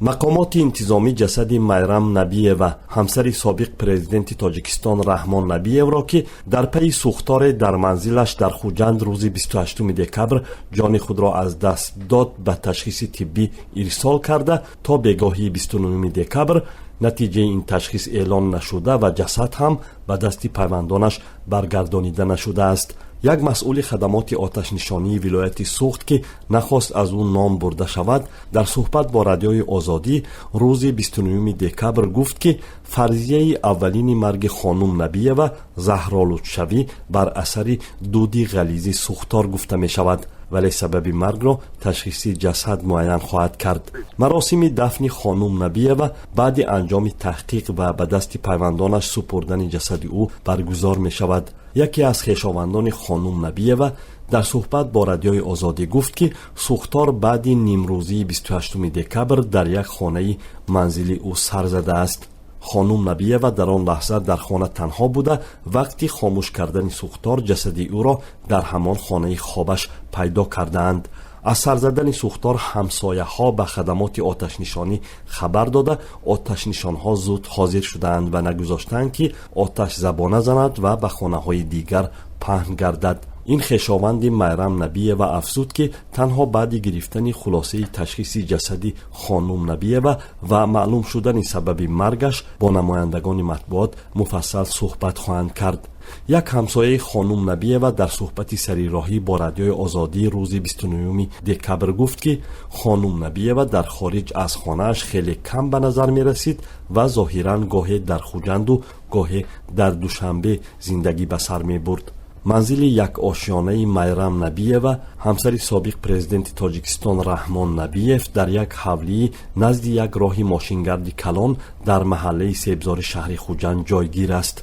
Мақомоти интизомӣ ҷасади Майрам Набиева, ҳамсари собиқ президенти Тоҷикистон Раҳмон Набиевро, ки дар пайи сӯхторе дар манзилаш дар Хуҷанд рӯзи 28 декабр ҷони худро аз даст дод, ба ташхиси тиббӣ ирсол карда, то бегоҳии 29 декабр натиҷаи ин ташхис эълон нашуда ва ҷасад ҳам ба дасти пайвандонаш баргардонида нашудааст. Як масъули хадамоти оташнишонии вилояти Суғд, ки нахост аз ӯ ном бурда шавад, дар суҳбат бо Радиои Озодӣ рӯзи 29 декабр гуфт, ки фарзияи аввалини марги хонум Набиева заҳролудшавӣ бар асари дуди ғализи сӯхтор гуфта мешавад, вале сабаби маргро ташхиси ҷасад муайян хоҳад кард. Маросими дафни хонум Набиева баъди анҷоми таҳқиқ ва ба дасти пайвандонаш супурдани ҷасади ӯ баргузор мешавад. Яке аз хешовандони хонум Набиева дар суҳбат бо Радиои Озодӣ гуфт, ки сӯхтор баъди нимрӯзии 28 декабр дар як хонаи манзили ӯ сар задааст. Хонум Набиева дар он лаҳза дар хона танҳо буда, вақти хомӯш кардани сӯхтор ҷасади ӯро дар ҳамон хонаи хобаш пайдо кардаанд. Аз сар задани сӯхтор ҳамсояҳо ба хадамоти оташнишонӣ хабар дода, оташнишонҳо зуд ҳозир шудаанд ва нагузоштаанд, ки оташ забона занад ва ба хонаҳои дигар паҳн гардад. Ин хешованди Майрам Набиева афзуд, ки танҳо баъди гирифтани хулосаи ташхиси ҷасади хонум Набиева ва маълум шудани сабаби маргаш бо намояндагони матбуот муфассал суҳбат хоҳанд кард. Як ҳамсояи хонум Набиева дар суҳбати сарироҳӣ бо Радиои Озодӣ рӯзи 29 декабр гуфт, ки хонум Набиева дар хориҷ аз хонааш хеле кам ба назар мерасид ва зоҳиран гоҳе дар Хуҷанду гоҳе дар Душанбе зиндагӣ ба сар мебурд. Манзили якошёнаи Майрам Набиева, ҳамсари собиқ президенти Тоҷикистон Раҳмон Набиев, дар як ҳавлии назди як роҳи мошингарди калон дар маҳаллаи Себзори шаҳри Хуҷанд ҷойгир аст.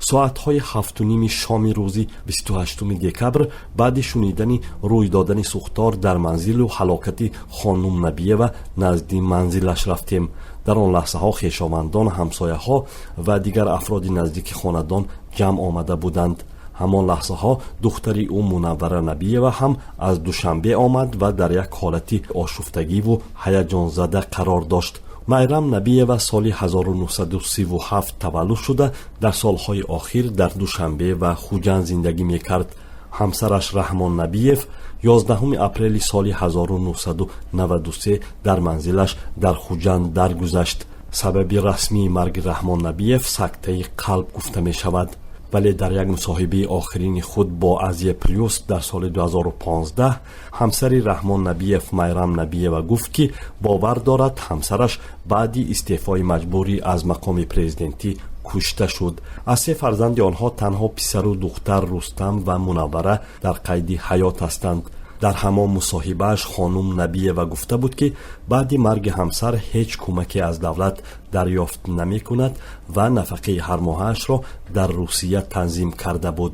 Соатҳои 7:30 шоми рӯзи 28 декабр, баъди шунидани рӯй додани сӯхтор дар манзилу ҳалокати хонум Набиева, назди манзилаш рафтем. Дар он лаҳзаҳо хешовандон, ҳамсояҳо ва дигар афроди наздики хонадон ҷамъ омада буданд. Ҳамон лаҳзаҳо духтари ӯ Мунаввара Набиева ҳам аз Душанбе омад ва дар як ҳолати ошуфтагиву ҳаяҷонзада қарор дошт. Майрам Набиева соли 1937 таваллуд шуда, дар солҳои охир дар Душанбе ва Хуҷанд зиндагӣ мекард. Ҳамсараш Раҳмон Набиев 11 апрели соли 1993 дар манзилаш дар Хуҷанд даргузашт. Сабаби расмии марги Раҳмон Набиев сактаи қалб гуфта мешавад, вале дар як мусоҳибаи охирини худ бо Азия Плюс дар соли 2015 ҳамсари Раҳмон Набиев Майрам Набиева гуфт, ки бовар дорад, ҳамсараш баъди истеъфои маҷбурӣ аз мақоми президентӣ кушта шуд. Аз се фарзанди онҳо танҳо писару духтар, Рустам ва Мунаввара, дар қайди ҳаёт ҳастанд. Дар ҳамон мусоҳибааш хонум Набиева гуфта буд, ки баъди марги ҳамсар ҳеҷ кӯмаке аз давлат дарёфт намекунад ва нафақаи ҳармоҳаашро дар Русия танзим карда буд.